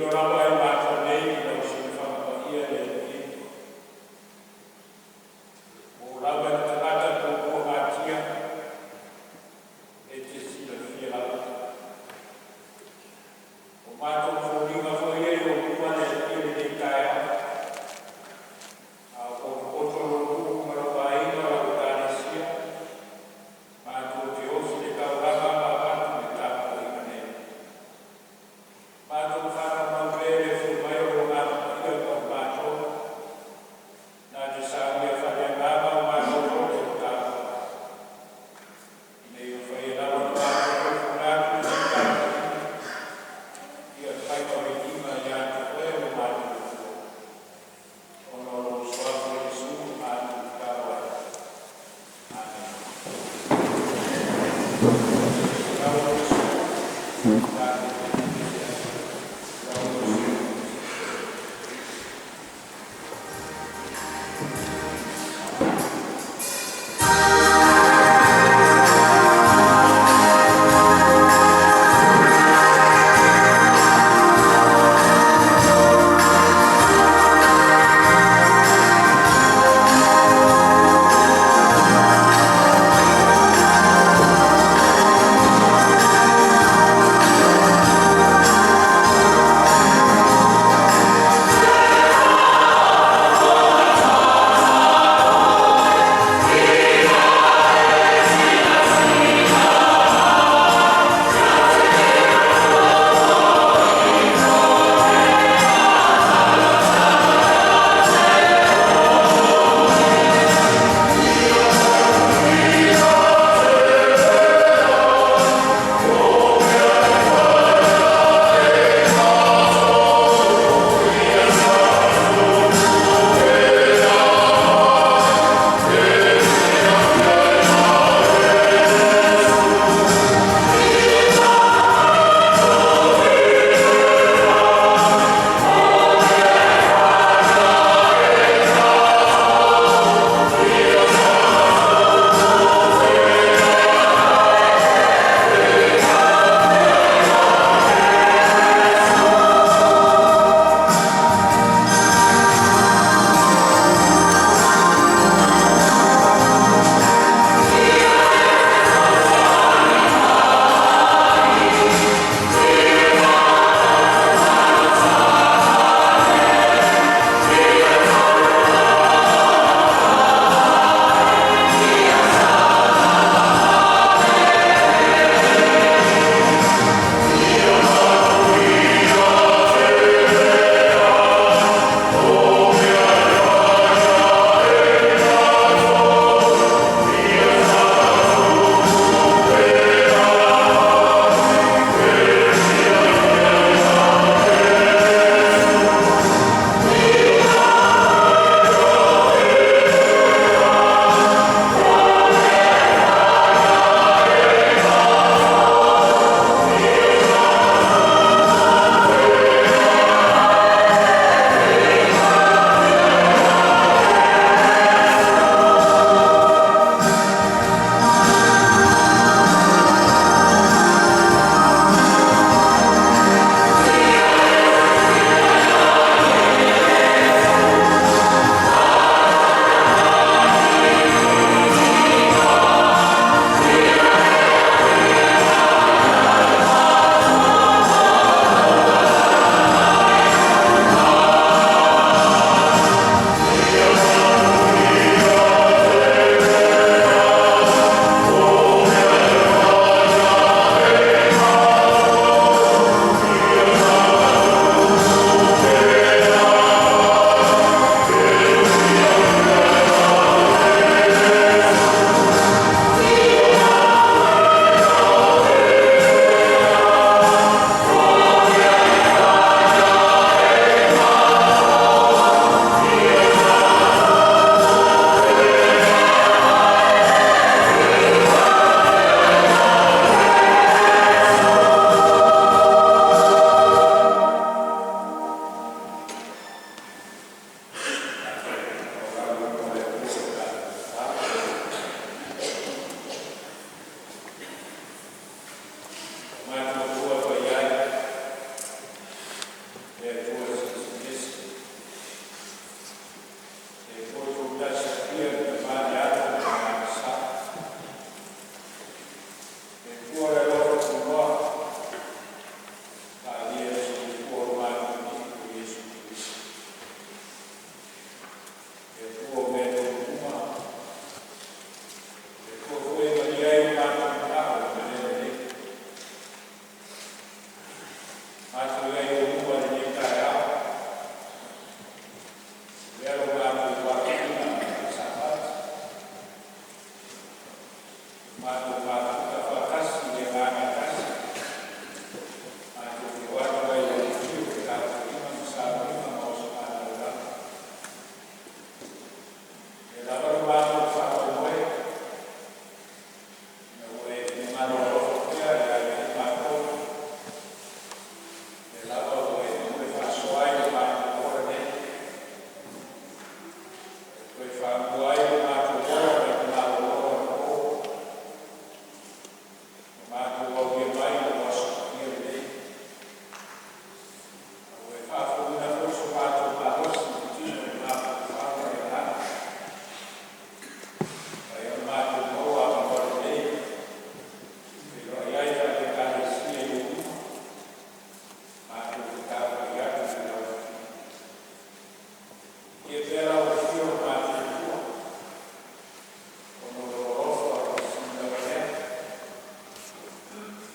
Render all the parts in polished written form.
tilotilo lava i matou nei i lau silafaga paia le Alii e, ua oo lava i le tagata puapua natia e te silafia lava. O matou foliga foi ia i ou luma le Alii i lenei taeao, a o potopoto lou nuu ma lou aiga, lau Ekalesia, matou te osi i le taulaga ma avatu le tapuaiga nei. Matou faanonomanu pea Le Atua Silisili Ese, le Atua Toatasi le Tama le Alo ma le Agaga Sa, le Atua o le alofa tunoa, faaalia i le soifua o lo matou Alii o Iesu Keriso. Le Atua o mea tonu uma, le Atua foi e talia ai o matou manao i le mea lelei. Matou i ai i ou luma i lenei taeao, avea lo matou valaauina faale-Sapati, matou mafuta faatasi i le agaga e tasi, matou te o atu ai i lau afio i le tapuaiga ma sauniga ma osofale. Ia lava lo matou faamoemoe, ina ua e finagalo alofa pea e a ia ai matou, lea lava ua e nuu e faasoa ai lo matou ola nei, e toe faamua ai lo matou ola mai le malolo anapo, ua matou aulia mai lou Aso Paia lenei. A ua e faafouina foi so matou malosi i le tino i le mafaufau ma le agaga, mai ona matou maua avanoa lelei e feiloai ai faale-Ekalesia i ou luma, matou te tapuai atu i lau Afio. Ia pea lau afio lo matou Atua, ona o lou alofa sili lava lea,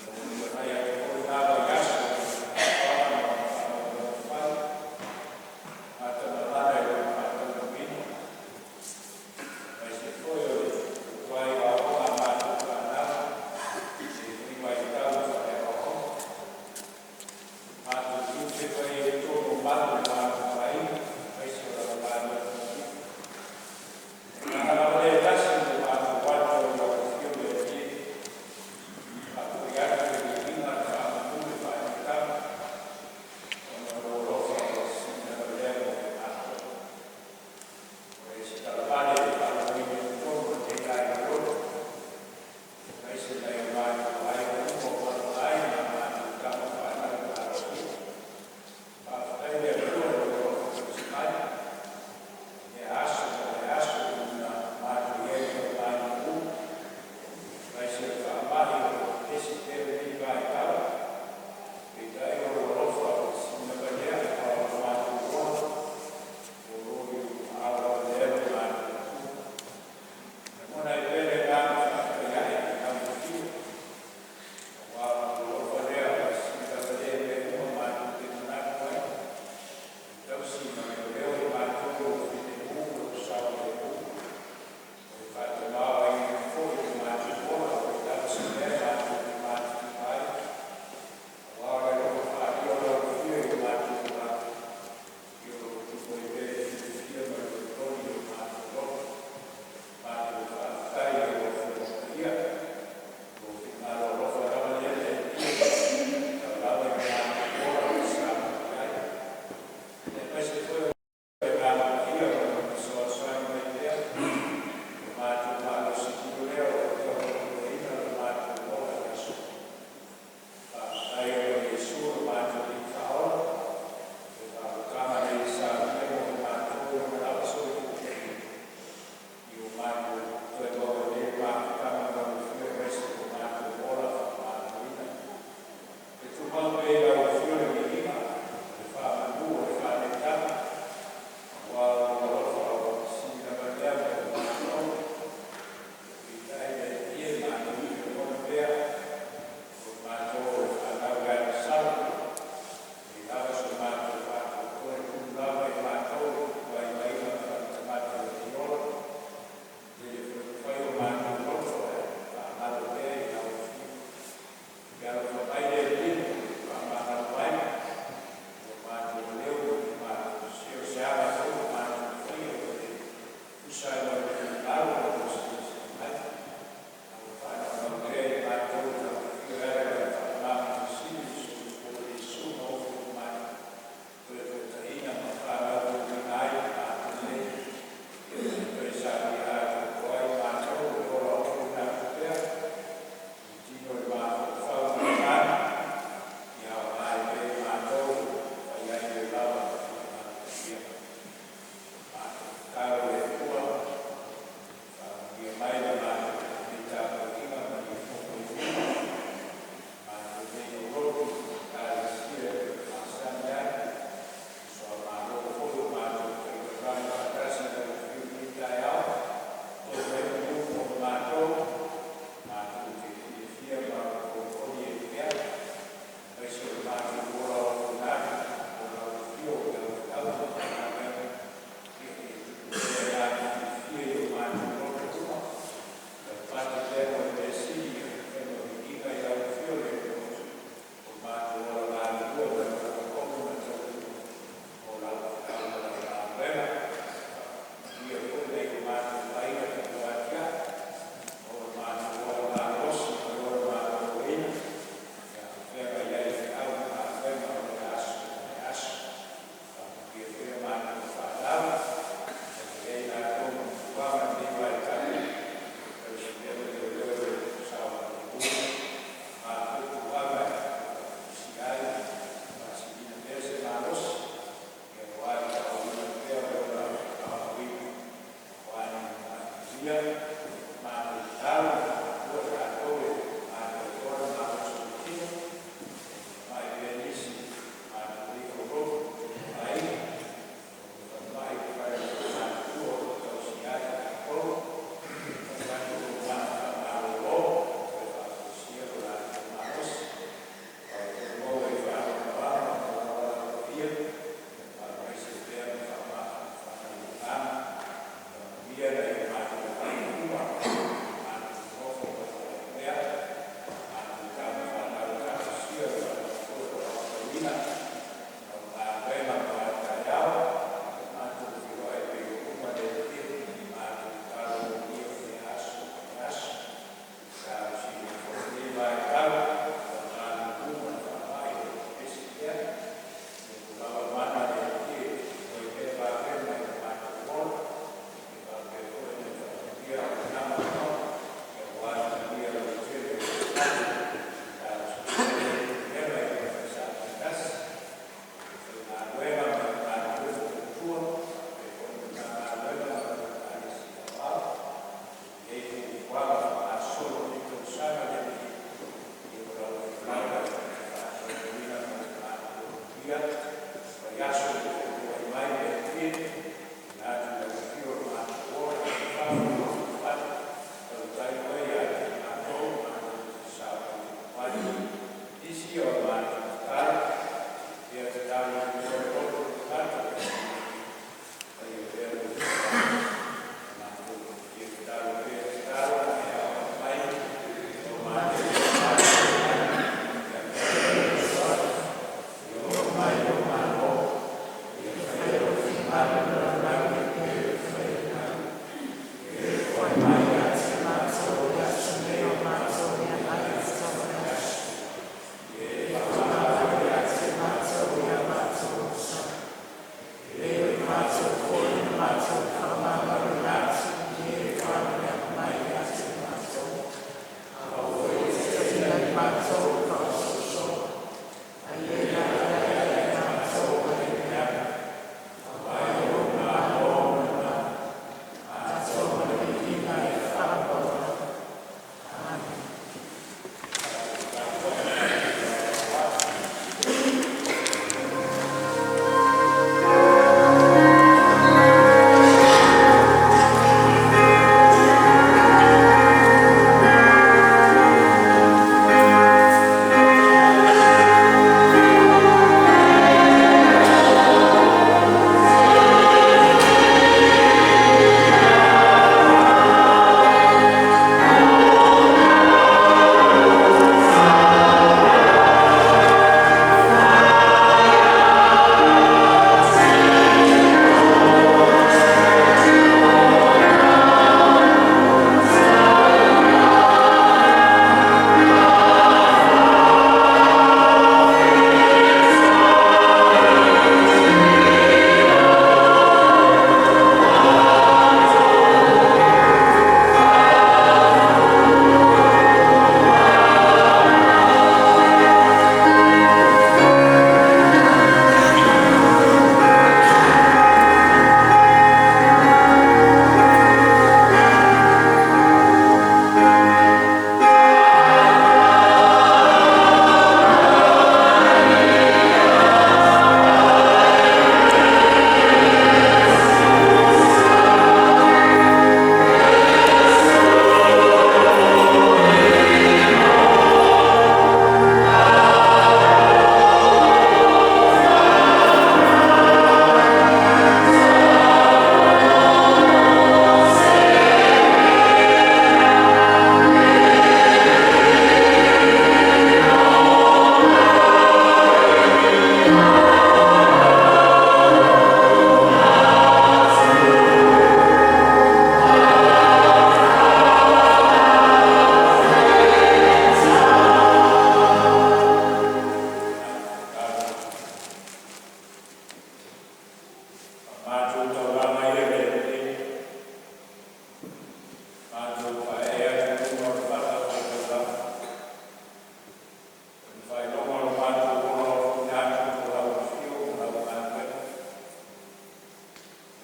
ua manuia mai ai foi lena vaiaso i lau faasoaga ma lau faaaloalo fai, matamamana i lou faataunuuina, aemaise foi o le uluai aoaoga a matou fanau i lenei vaitau faale-aoaoga. Matou tilotilo ai i totonu o malu o le matou aiga, aemaise o lava galuega tetele. O le agaga lava lea e tasi ua matou o atu ai i lau afio le Alii e, faafoi atu le viiga, le faamanu, le faaneetaga, ona o lou alofa ua sisina lava lea mo i matou. O e talavale le faalagoina i totonu o lenei aiga loto, aemaise nai o matou aiga uma o alo ai ma matou tama fanau malotia. Faafetai le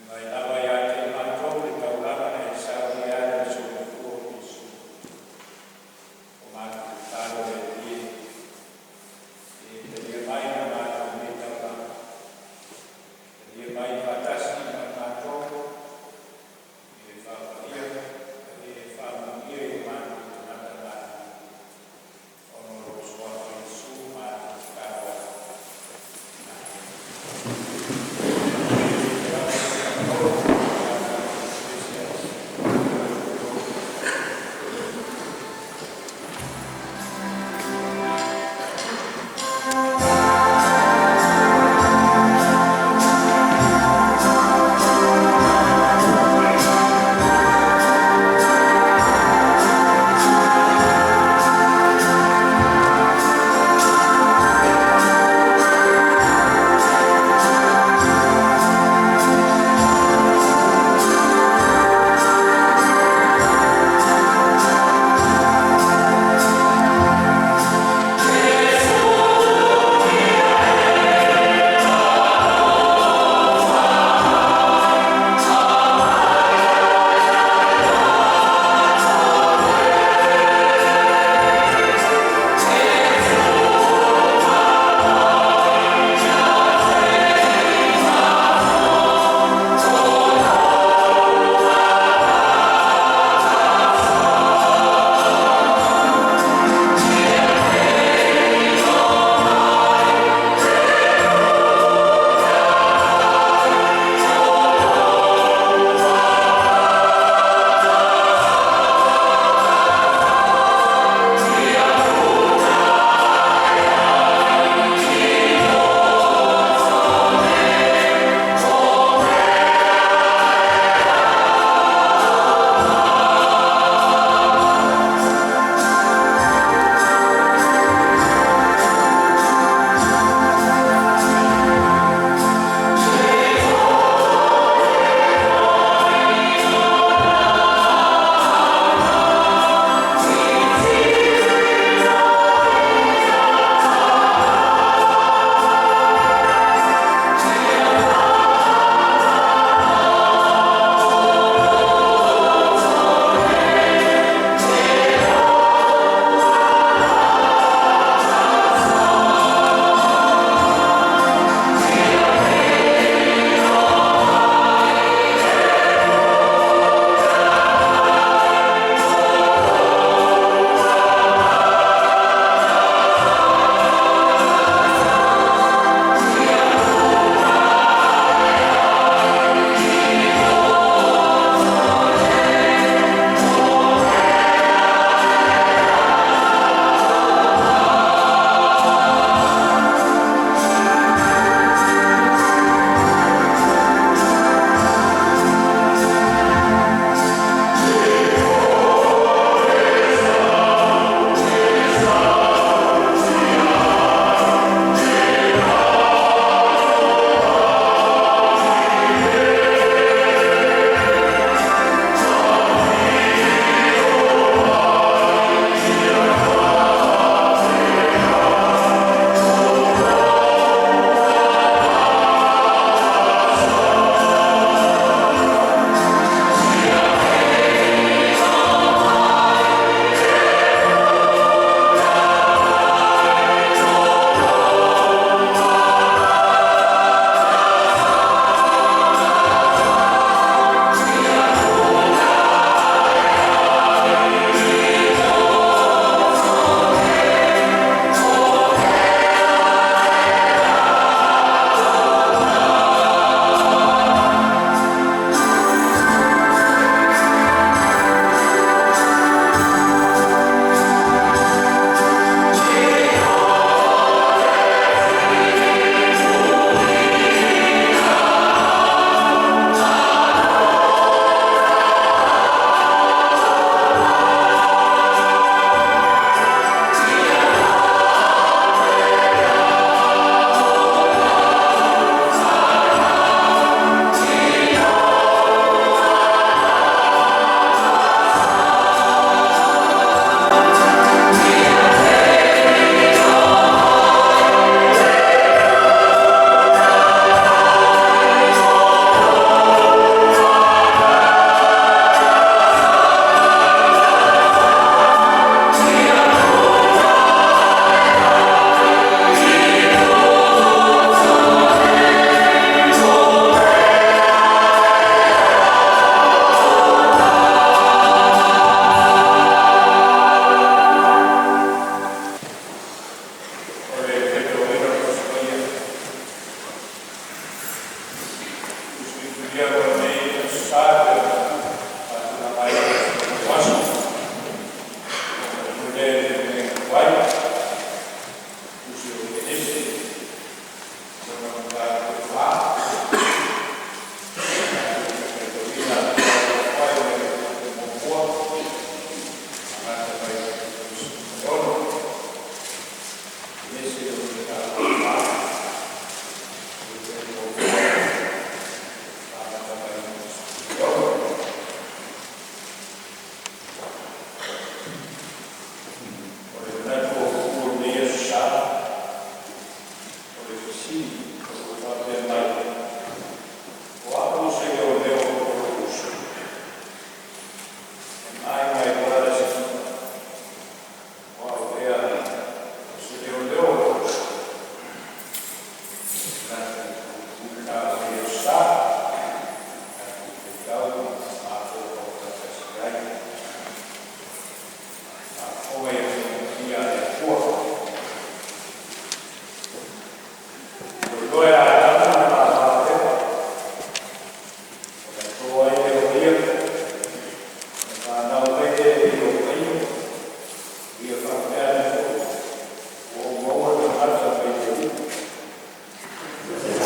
Mai lava ia te matou le taulaga na e saunia ai le Ia mai faatasi ma i matou ia e faapaia ma ia e faamanuia i o matou tagata maliliu, ona o lou Suafa Iesu matou tatalo atu. Amene.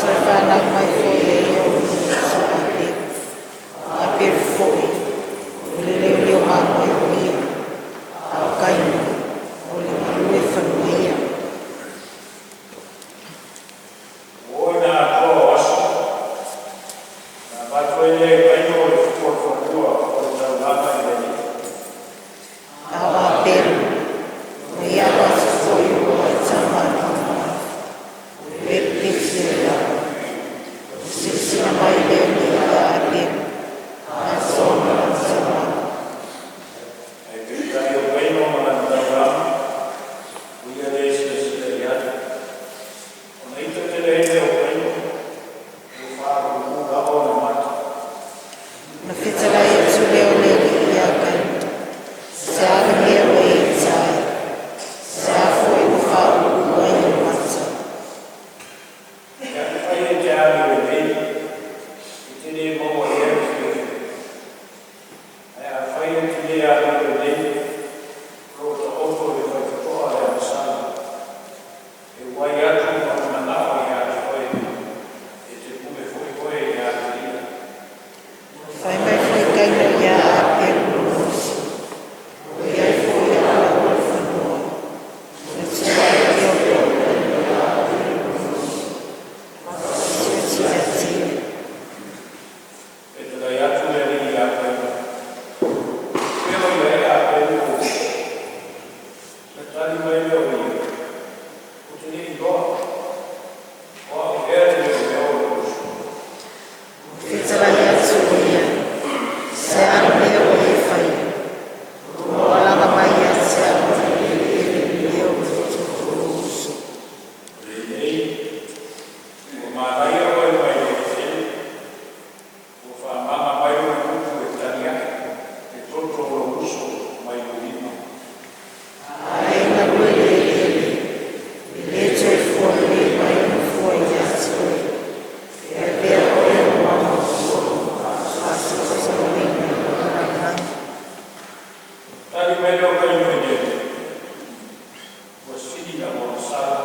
Toe fanau mai foi e ia o le uso a Apelu. O Apelu foi, o le leoleo mamoe o ia, a o Kaino, o le galue fanua ia. A o Apelu, o ia alo atu foi ua i tama a Noa, o Peti lava. O silasila mai le Alii ia Apelu, na soa ma lana taulaga. Ae peitai o Kaino ma lana taulaga, o ia le silasila i ai. Ona ita tele ai lea o Kaino, ua faauluulu lava ona mata. Na fetalai atu lea o le Alii ia Kaino, se a le mea ua e ita ai, se a foi ua faauluulu ai ou mata. Ia afai e te amio lelei, e te le maua ea le fiafia. Ae afai e te le amio lelei, o lo o taoto i le faitotoa le agasala. E uai atu ma manao ia te oe, e te pule foi oe ia te ia. Fai mai foi Kaino ia Apelu lona uso, o iai foi ala o le fanua, na tua ai lea o Kaino ia Apelu lona uso, ma faasioti ia te ia. Fetalai atu le Alii ia Kaino, fea o i ai Apelu lou uso? Na tali mai lea o ia, ou te le iloa, o au ea le leoleo o lou uso. Fetalai atu o ia, se a le mea ua e faia, ua alaga mai ia te au i le eleele le leo o le toto o lou uso. Lenei, ua manaia oe mai le eleele, ua faamaga mai lou gutu e tali ae le toto o lou uso mai lou lima. A e galue i le eleele, e le toe fua lelei mai ona fua ia te oe, e avea oe ma faasinosolosoloina i le lalolagi. Tali mai lea o Kaino i le Alii, ua sili lau agasala,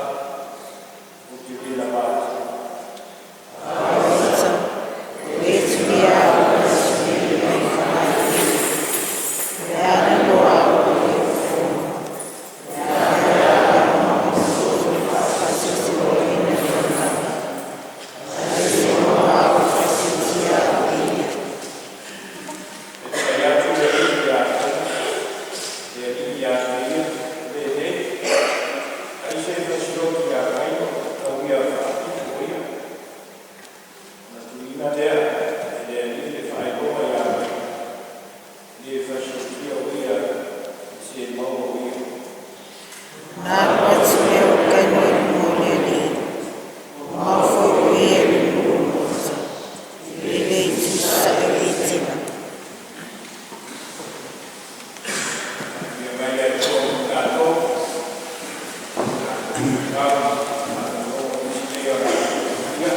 ou te le lava atu. A o ita, o e tulia au i aso nei ai fanailele. O le a le iloa au e ou fono, e avea au ma faasinosolosoloina i le lalolagi. A e seiloga au e faasiotia au e ia. Fetalai atu le Alii ia Kaino, le Alii ia te ia, lenei, aisa e fasioti ia Kaino, tau ia faapitu o ia. Na tuuina lea e le Alii le faailoga ia Kaino, le fasiotia o ia i se maua o ia. Na alu atu lea o Kaino i luma o le Alii, ua mau foi o ia i le nuu o Nota, i le itu sasae o Etena. Ia mai le Atua ma tatou, tau, malo, nisi nei o la ia.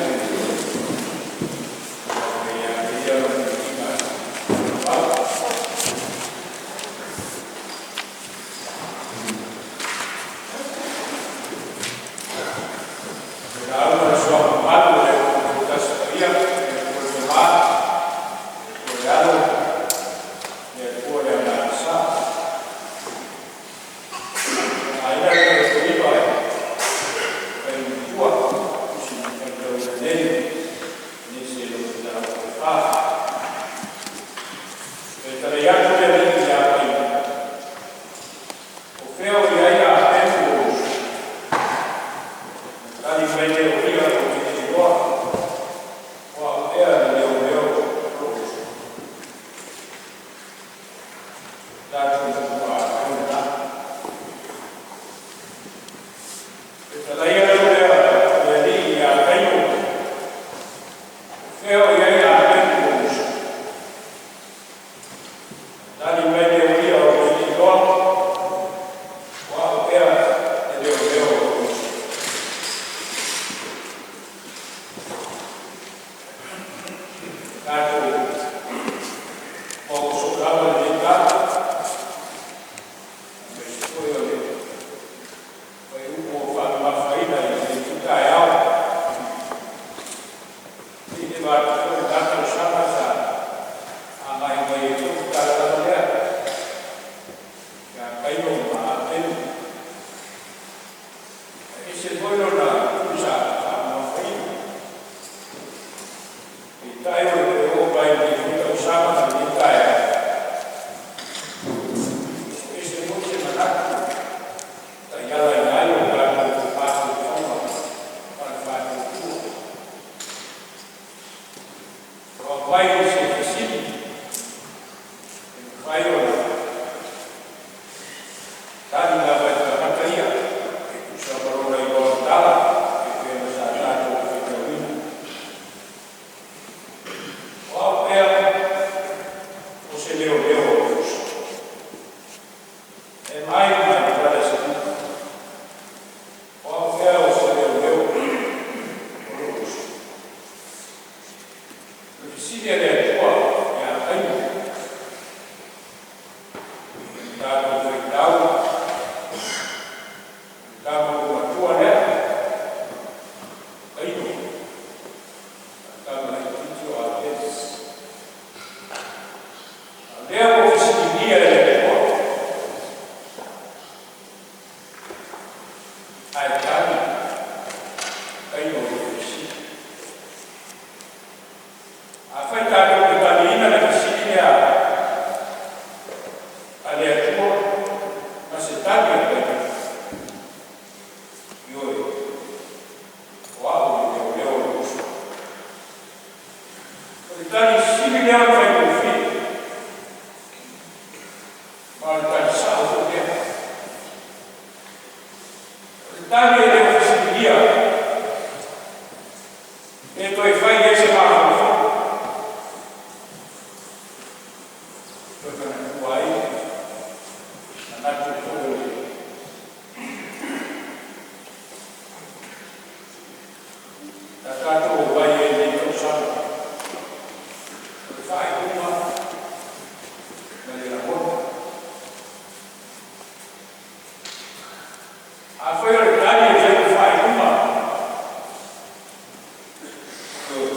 Faamanuia, le Atua le Tama, le Atua le Alo, le Atua le Agaga Sa. Faaaogaina le tafatolima e le Tusi na faitauina nei e nisi e le o tofa. Fetalai atu le Alii ia Kaino, o fea o i ai Apelu lou uso? Ona tali mai lea o ia, “Ou te le iloa, o au ea le leoleo o lou uso?” O tatou matua lena. Fetalai atu le Alii ia Kaino, o fea o i ai Apelu lou uso? Ona tali mai lea o ia, “Ou te le iloa, o au ea le leoleo o lou uso?” Tatou maua soo lava lenei tala, aemaise foi o le fuaiupu ua faamamafaina i lenei taeao. E leva atu foi lena tausaga sa agai mai ai foi le tala lava lea ia Kaino ma Apelu. E ese foi lona itu sa faamamafaina. Peitai o le toe oo mai i lenei foi tausaga ma lenei taeao, e ese foi se manatu e taialaina ai o tatou mafaufauga ma le faatuatua. Ua aumai se fesili e mafai ona tali lava e le tagata ia e tusa ma lona igoa tatala e pei ona sa tatou faitauina. O au ea o se leoleo o lou uso? Am I my brother's keeper? O au ea o se leoleo o lou uso? O le fesili a le Atua ia Kaino, tatou faitau, le tama olomatua lea, Kaino, ma le tama laitiiti o Apelu. A o lea ua fesiligia e le Atua, ae tali Kaino i le fesili. Afai tatou te taliina le fesili lea a le Atua ma se tali a Kaino, ioe, o au o le leoleo o lou uso. O le tali sili lea ona faigofie, ma o le tali sao foi lea. O le tali e le o fesiligia pe toe fai i ai se mafaufau. Toe manatua ai manatu foi o le na tatou omai ai i lenei tausaga. O le faaiuga ma le lagona. Afai o le tali e fai o faaiuga, ioe,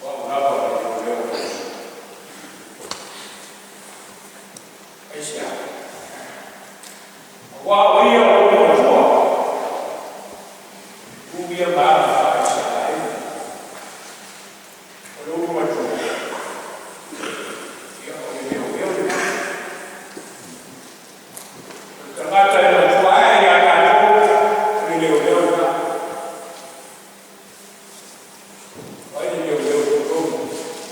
o au lava o le leoleo o lou uso. Aisea? Aua o ia o lou matua, tu ia ma aga faa-Isaraelu. O lou matua, ia o le leoleo lena. O le tagata e matua ae ia tatou, o le leoleo lena. O ai le leoleo i totonu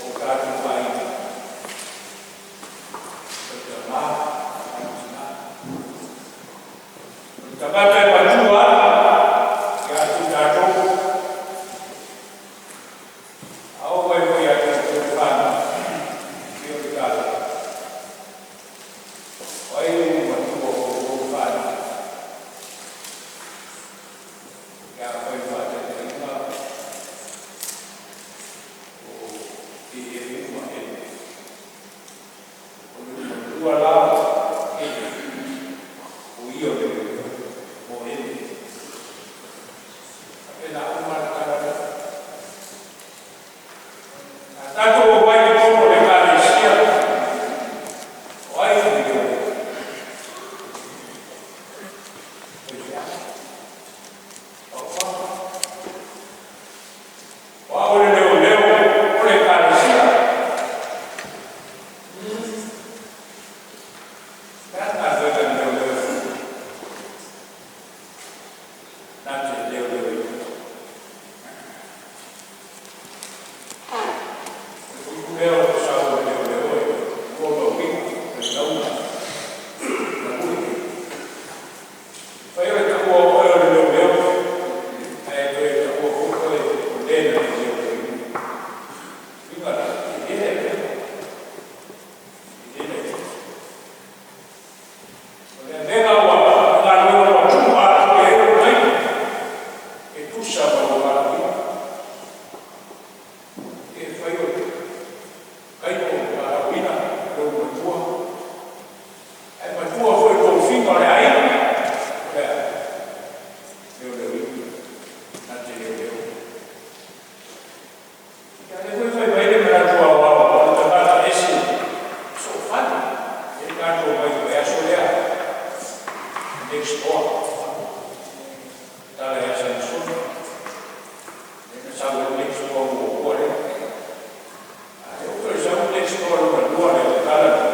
o tatou aiga? O le tama ma le tina. O le tagata e matua ia te tatou, a oo mai foi ia te outou le fanau, ia o le tala. O ai le matua o outou fanau? Ia fai faataitaiga, Ia lea foi fai mai le manatu aoao o le tagata ese soofale. E tatou mai le aso lea. Next door. Tala ia Samusoni. E na sau e next door muamua lea. A lea ua toe sau next door lona lua lea tala lea.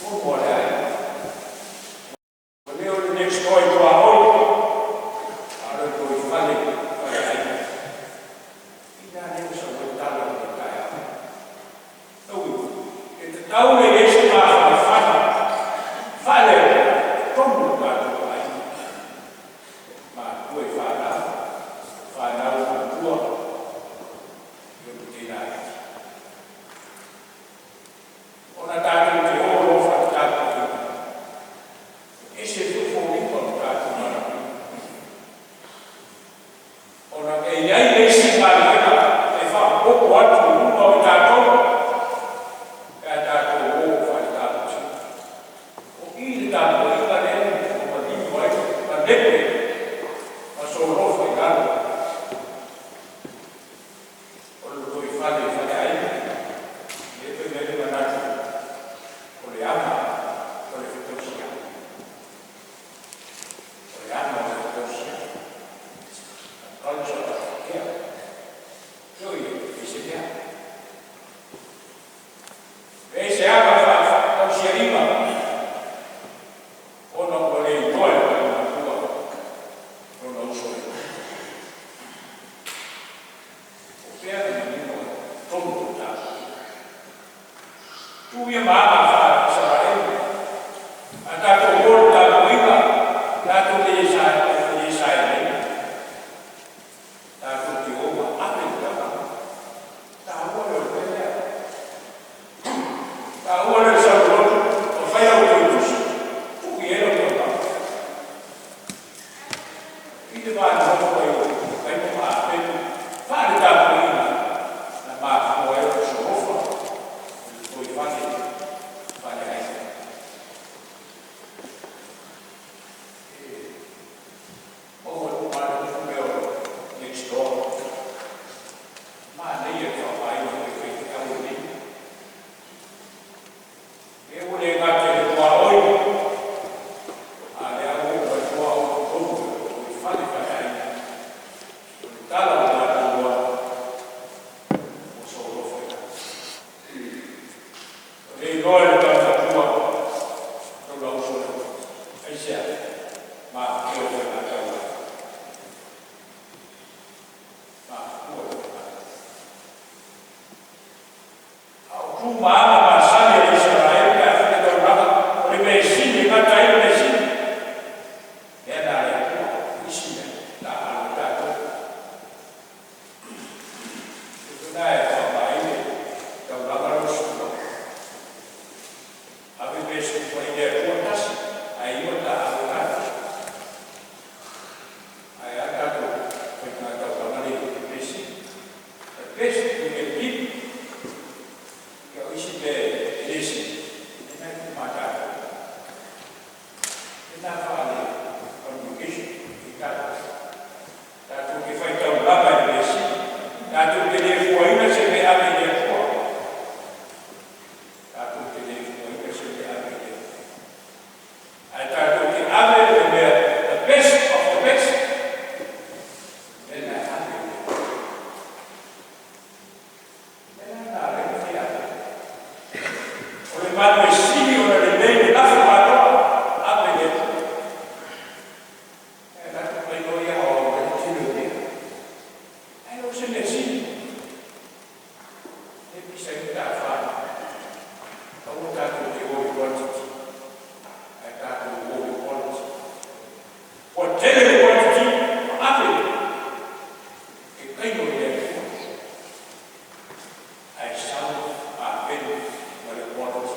Muamua lea ai. O lea o le next door i tuaoi. A o le tuifale fale ai. Ina lea ua sau ai tala o le taeao. Ui, e tatau le i ai se mafanafana faale tonu o tatou aiga. Matua i fanau, fanau i matua, i o le ai. Ona tatou te o loa faatatapuina. E se fofoliga o le tatou malamalama. Ona e i ai le isi galuega e faaopoopo atu i luma o tatou, pe a tatou o faale-tapuaiga. O i le tapuaiga lea ua manino ai ma nepe ma solofa i lalo. O le lotoifale faleaiga, e fai mai le manatu o le ama o le fetausiai. O le ama o le fetausiai. Culture of care. Oi, e se mea. E se aga faatausiaiga, ona ua le iloa e le taumatua lona uso e. O pea le manino tonu o tatou. Tu ia maaga faa-Isaraelu. A tatou o le tapuaiga, tatou te le saelei. Tatou te o ma ave le taulaga. Taua le o le mea lea. Taua le saulotu, o fai au tui tusi, tuu i ai lau taulaga. I le vanonofo ai o Kaino ma Apelu, faale tapuaiga, na mafua ai ona solofa, le lotoifale faleaiga. E maua uma lava le mea o next door. Manaia le faaaogaina o faifeau lenei. E ua le gata i le tuaoi, a lea ua oo mai ua oo tonu i fale faleaiga. O le tala o tatou a, ua solofa i lalo. O le iloa e le taumatua, lona uso lea. Aisea, mafua i faiga taulaga. Mafua i faiga. A o tu ma aga masani a Isaraelu pe a fai taulaga, o le mea sili e gata ai le mea sili. Lea na le Atua, isi mea, la alo i tatou. Na e faaaoga ai le taulaga lea o sua. Ave pe sua i le Atua tasi, ae iwa taalo tatou. Ae a tatou faiga taulaga le i le sili. The best you can give, ia o isi mea e le sili, e nai ku matatou. E na faale congregation i tatou. Tatou te fai taulaga i le mea sili. Tatou te le fuaina se mea ave i le Atua. Tatou te le fuaina se mea ave i le Atua. Ae tatou te ave le mea, the best of the best. Mea na ave i le Atua. Mea na le fai ave. O le manu e sili ona lelei le lafo matoa, ave i le Atua. E tatou mai loa ia o le tele o mea. Ae o se mea sili. E pisa i ta whai. Aua tatou te o i quantity. Ae tatou o i quality. Ua tele le quantity, ave. E kaino i le Atua. Ae sau apelu ma le quality.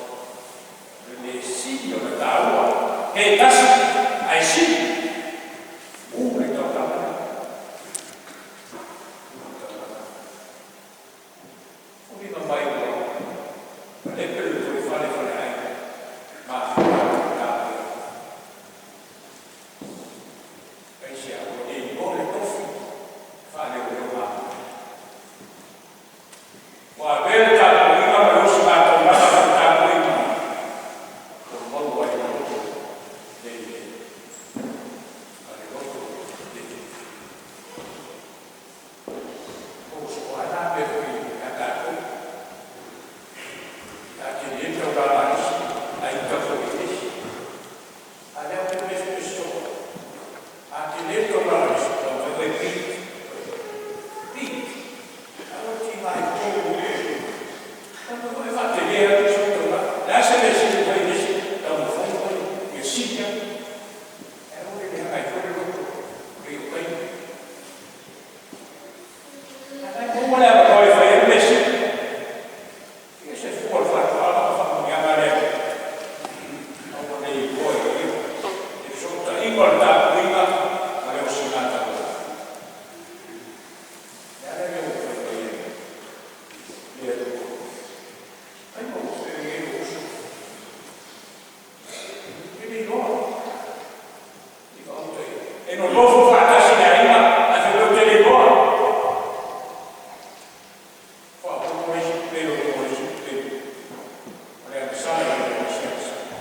Maua le avanoa e fai ai le mea sili. Ia se fua o le faatoaga ma faamanuiaga a le Atua. Aua ne i iloa e ia le fesootaiga o le tapuaiga ma le osigataulaga. O le ala lea ua ou fai mai ai i le Atua, faigofie nei lou uso, e te le iloa i gauta i e nonofo faatasi i le aiga ae fai mai ou te le iloa. Faaopoopo le isi pepelo i luga o le isi pepelo. O le agasala i le isi agasala.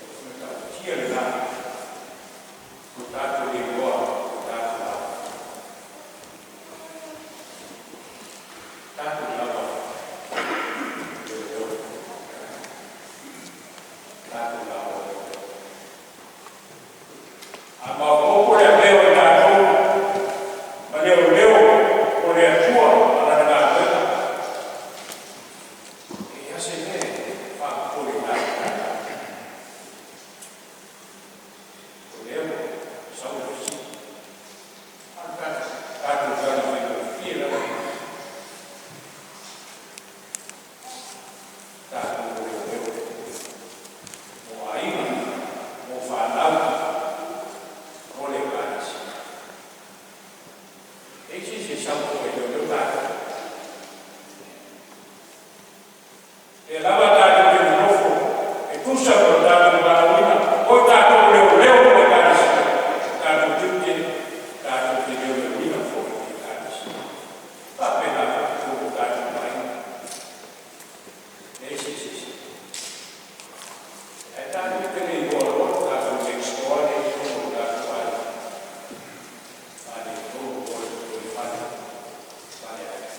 O le matautia lena ua tatou le iloa o tatou lava. Tatou lava leoleo. Tatou lava o leoleo. A maopoopo le avea o i tatou ma leoleo o le Atua ma Lana galuega, e leai lava se mea e faapopoleina ai i tatou. O lea ua sau le fesili, a o le tatou tali faigofie lava ia, o tatou o leoleo mo aiga, mo fanau, mo le Ekalesia. E leai se isi e sau fua e leoleo tatou. O lea lava tatou te nonofo e tusa ma lo tatou valaauina, o tatou o leoleo mo le Ekalesia, o tatou tiute tatou te leoleoina foi le Ekalesia. E faapena foi totonu o tatou aiga, e leai se isi e sili. Ae tatou te le iloa loa le tatou next door lea e i totonu o le tatou aiga, faaletonu loa le lotoifale ma le aiga.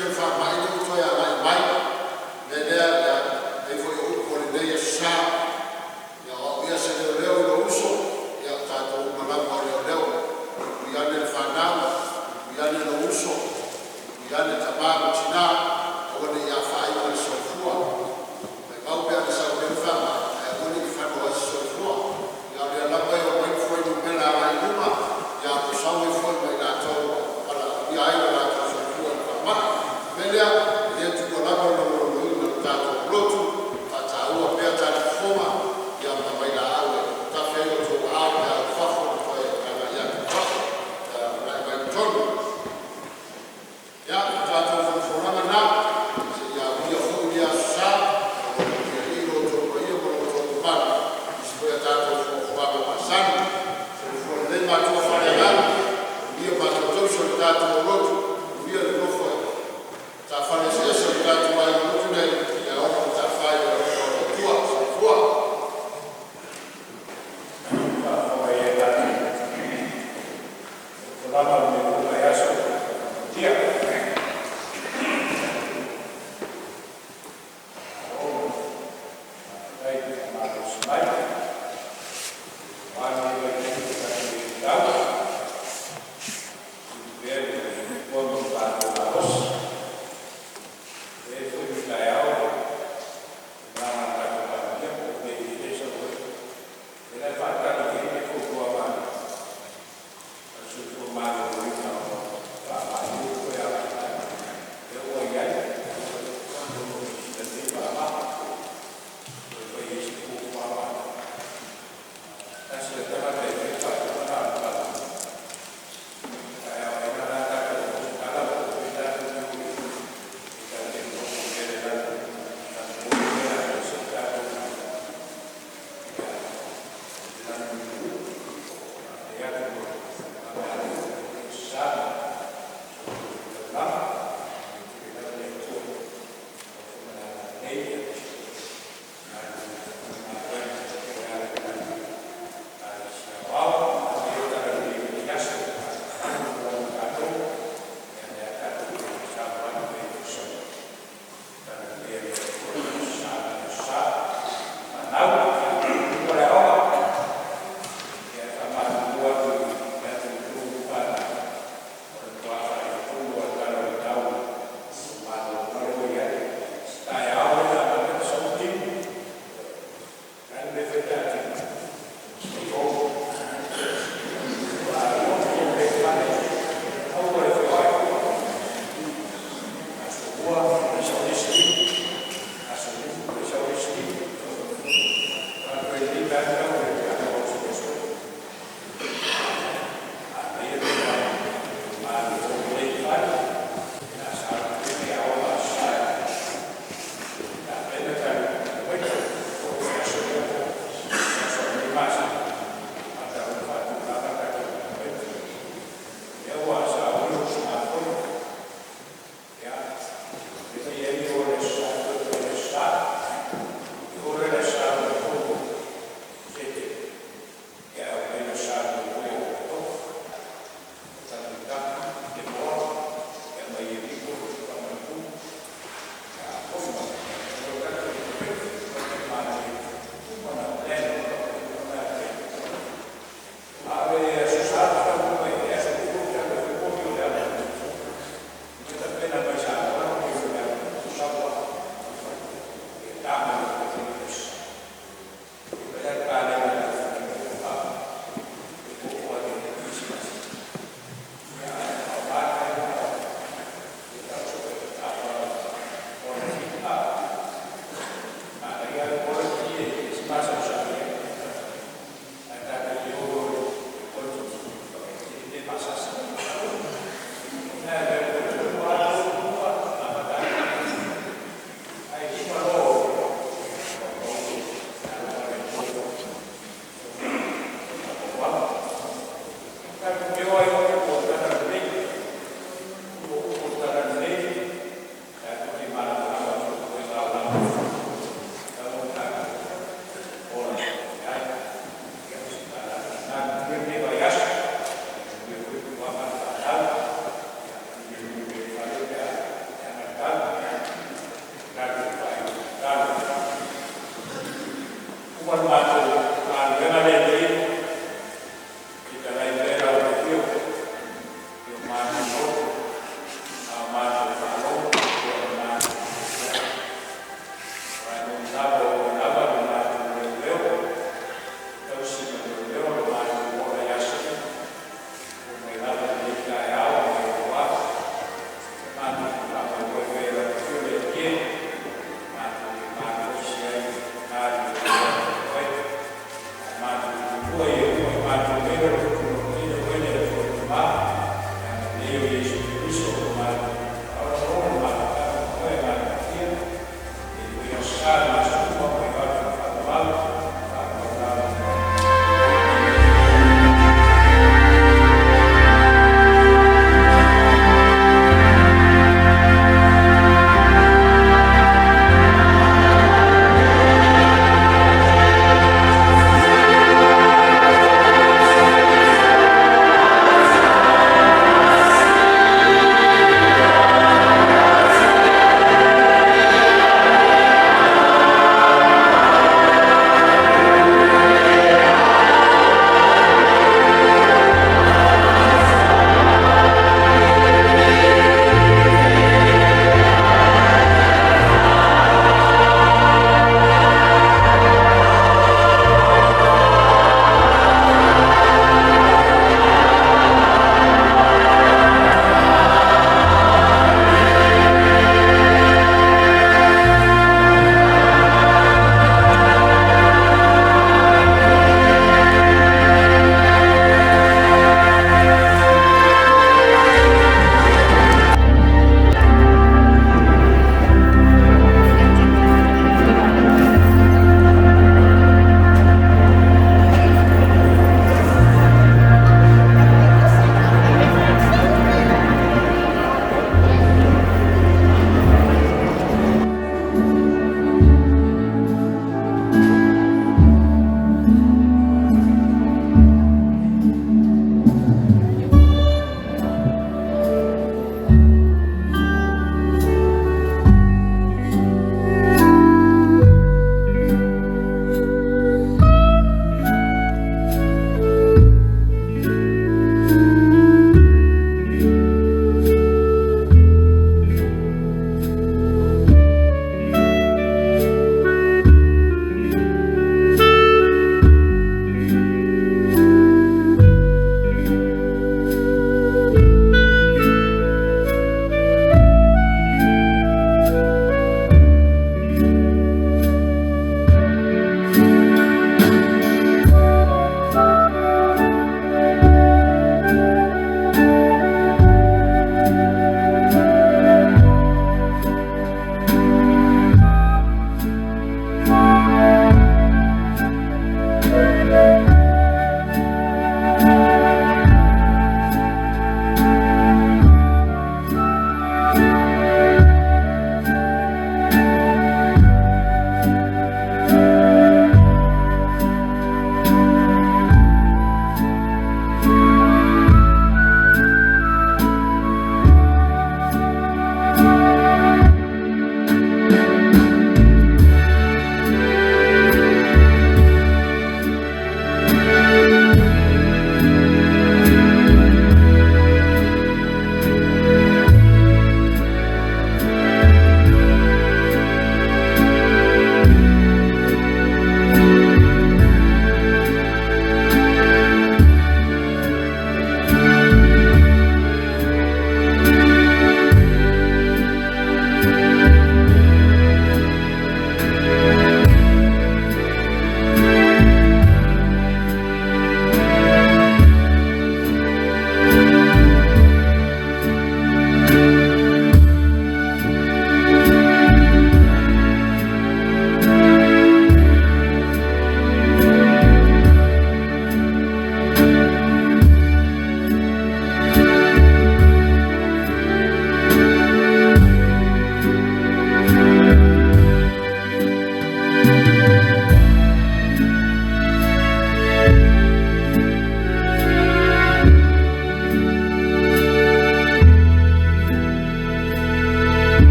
taimi o le faamai lea ua toe agai mai. O le mea lea, ia, e pei foi o upu o lenei Aso Sa, ia o au ia o se leoleo i lou uso, ia o tatou uma lava o leoleo. Puipui ane le fanau, puipui ane lou uso, puipui ane tama ma tina, aua ne i afaina le soifua. Maumau pe ana sau nei le faamai, ae aua ne i fano ai se soifua. A o lea lava e omai le fuainumera agai i luma, a o lo o sau ai foi ma i latou ua valaaulia ai lo latou soifua i le faamai. O le mea lea, e le tuua lava le logologoina o le tatou lotu, faataua pea talifofoga ma vailaau e tafe ai outou aao pe a o i fafo ma toe agai atu i fafo, agai mai i totonu. Ia, o le tatou folafolaga lena seia aulia foi lea Aso Sa o Alii lo outou paia ma lo outou mamalu i isi foi a tatou fuafuaga masani. Soifua lelei matua faaleagaga, manuia matua tausi o le tatou lotu, manuia le nofo a tafale eseese o le tatou aiga lotu nei, ia ola matafai i le alofa o le Atua. Soifua.